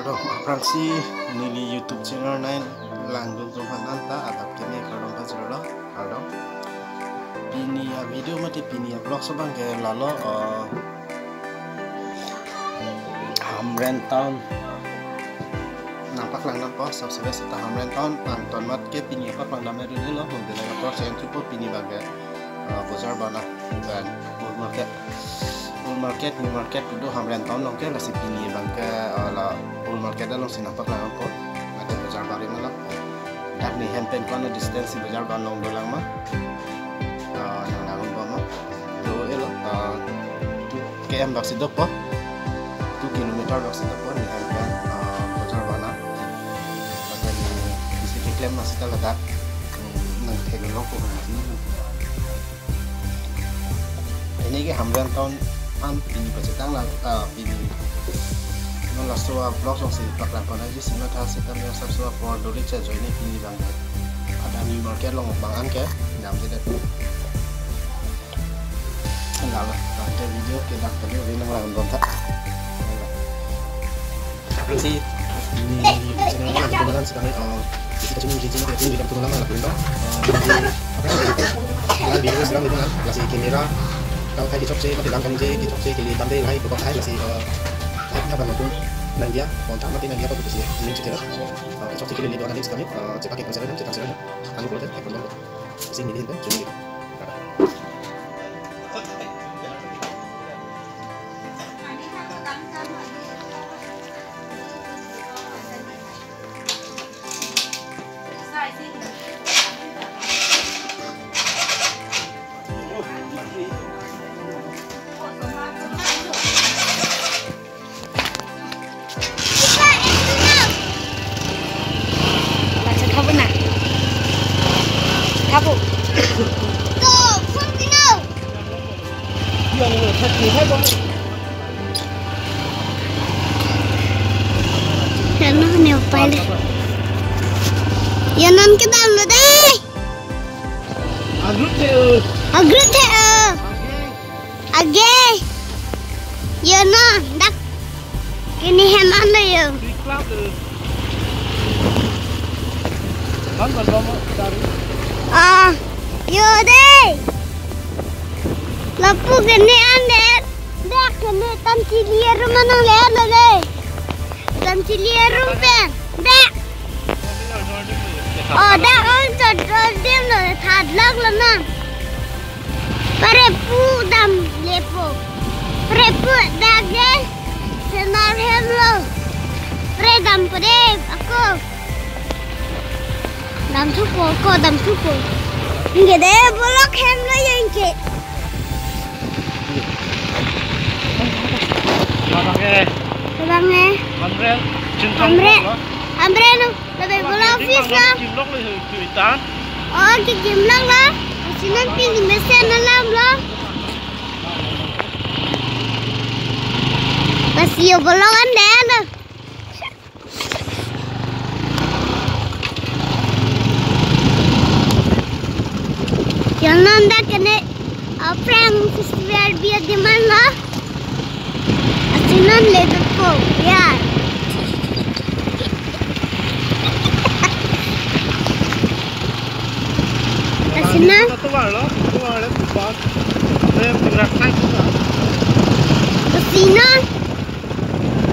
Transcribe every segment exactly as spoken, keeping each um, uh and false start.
Kardom, aphrangsi neli YouTube channel nai langdun atum aphan anta adap keme kardom pajirlo, kardom. Pini a-video mate pini a-vlog abangke lalo, eh, Hamren town nangpaklang dampo, sabse best ta Hamren town, anton mat ke pini paklang dam ri lo, mungkin la tor sen chupo pini abangke, eh, bojar bana, dan old market. Old market, new market, kedo Hamren town along ke, lasi pini abangke, eh, la old market alongsi nangpaklang dampo. Mate bojar bari ma lo. Dak ne hem pen ko-an distance si bojar ban along dolang ma. Eh, nang nangun bom ma. To elo, eh, two K M bak si dokpo. Two kilometer bak si dokpo ne hem pen, eh, bojar bana. Mate ne isi keklem ma seta ladak. Hmm, nang thek long ko na si. Pini ke Hamren town an pini pachetang la, ah, pini. Non laso a-vlog alongsi paklang pon aji sima tha seta me asap so apor dori cha join pini abang. Ada new market along abang anke, dam de. Enggak lah, nanti video ke dak tadi udah nang lang bom tha. Si ini channel ini kebetulan sekali, eh, isi kacung ini channel ini di dalam tulang lah, pindah. Eh, di, apa, di, di, di, di, di, lasi kamera, kalau kayak di chok si, tapi langkang si, di chok si, kili tante, lahai, buka hai, lasi, eh, hai, apa, nonton, nang dia, kontak mati, nang dia, apa, gitu sih, ini channel. Eh, chok si, kili, di, dua, nanti sekali, eh, cetak, kita, cetak, cetak, anu, kalau, eh, kalau, sini, di, sini, gitu. Bacha thabo na. Thabo. Yang lo, thak ni, thak ni. Yan non ne upai le. Yan non kedam lo dei. Agrut the, eh. Agrut the, eh. Age. Age. Yo non, dak. Ini hem an lo yo. Di klap, eh. Kan kan kamu cari. Ah, yo dei. Lapu kene an dei. Dak kene tan chili arum anang le an lo dei. Tan chili arum pen. Dak. Oh, dak on chot chot dim lo, thadlak lo nang. Pare pu dam lepo. Pare pu dak ke senar hem lo. Pare dam pu dei ako. Dam thupo ko, dam thupo. Ingke dei bolok hem lo ya ingke. Abang eh. Abang eh. Hamren. Chin Hamren. Hamren. Labe bola office la. Kim lok le hu itan. Oh, ke kim lok la. Sinan pin mesen alam la. Pas yo bola an dei la. Yo non dak kene, ah, prank festival bi adim an lo. Lasi non le dotpo, ya. Lasi non. Lasi non.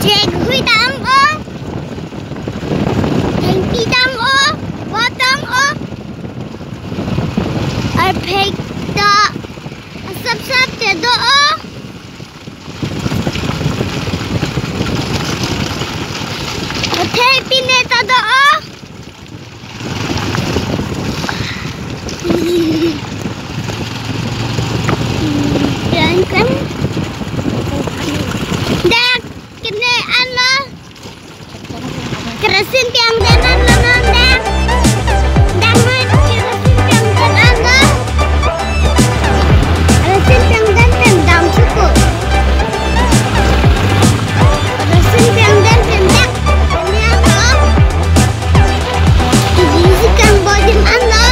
Chek hui dam-o. Thengpi dam-o. Bot dam-o. Arphek ta. Asap sap te do-o. Athei pine ta do-o. Kren kren. Dak kene an lo. Kerasin piang den an lo non dak. Dak non kerasin piang den an lo. Kerasin piang den pen dam chuko. Kerasin piang den pen dak. Ini an lo. Kerasin piang bodim an lo.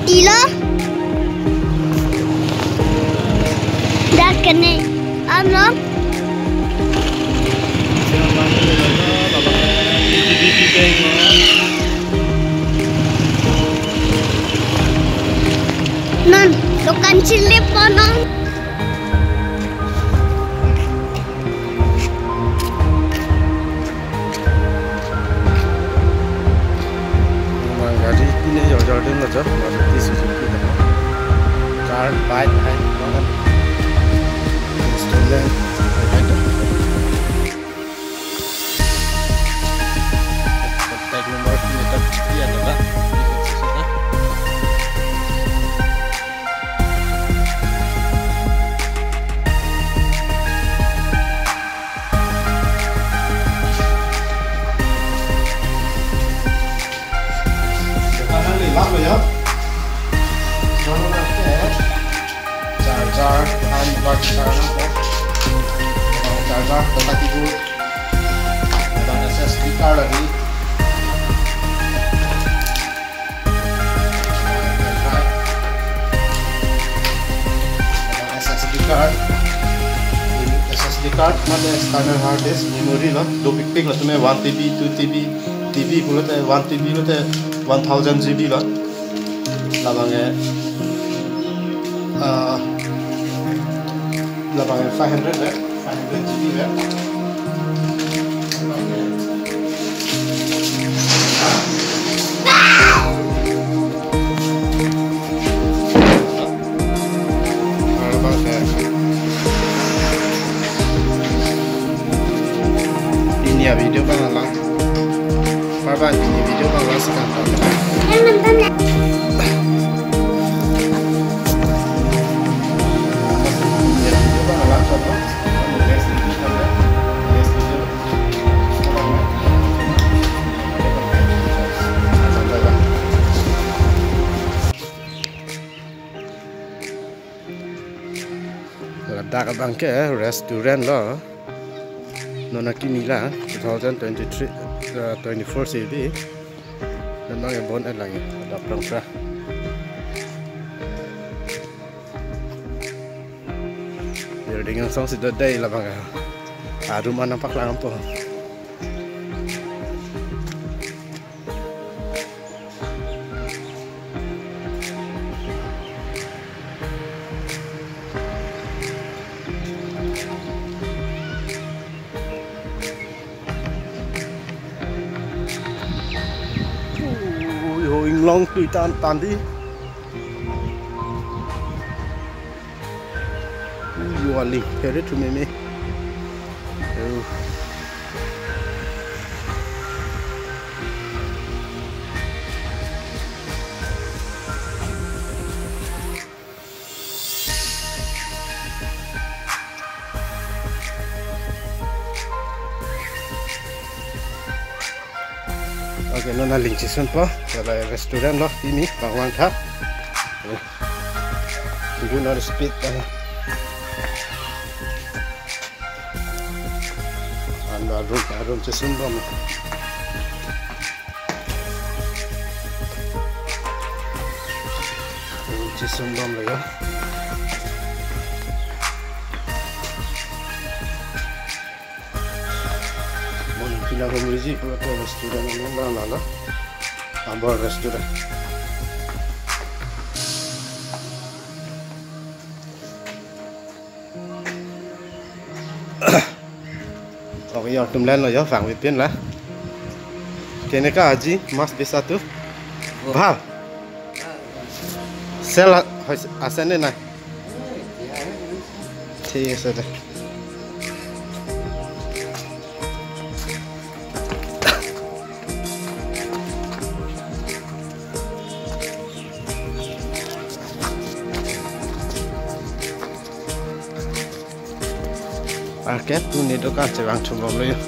Ilo. Dak kene. Amlo. Non, dokan chili po non. Nang gari pine jor jor dun lo jo, Maruti Suzuki lo. Car, bike hai, bagan. Installment, hai, hai. Contact number pine ta diya lo na. Dokan hang le lak lo ya. Sono na ke charger, and bike charger na ko. Charger, kota tibu. Lapen S S D card lagi. S S D card, S S D card, mate external hard disk, memory lo, dopikpik lo, tumi one T B, two T B, T B pulote one T B lote one thousand G B lo. Labang ke, ah, labang ke five hundred lo. Five hundred G B ya. All about that. Pini a-video abang lang. Bye bye, pini video abang lang sekarang. Ladak abang ke restaurant lo. Non akimi la two thousand twenty-three, uh, twenty-four si bi. Memang ya bon lang ya, ada perang pra. Building angsong si do dei labang ya. Arum anam paklang po. Ui, ho inglong tui tan tan di. Ui, yo aling phere tu meme. Oh. Okay, non aling chisun po, hala restaurant lo, pini, bang vang tha. Tunggu non speed, eh. Anda room, room chisun bom. Room chisun bom lo ya. Mon pina ko muji pura ke restaurant lo, na, na, na. Ambor restaurant. Okay, yo, tum len lo yo, vang vipin la. Keneka aji, mas bisa tu. Bhal. Sel a-, hois-, asen ne na. Thik ase de. Arke tuni dokan chevang thum bom lo yo.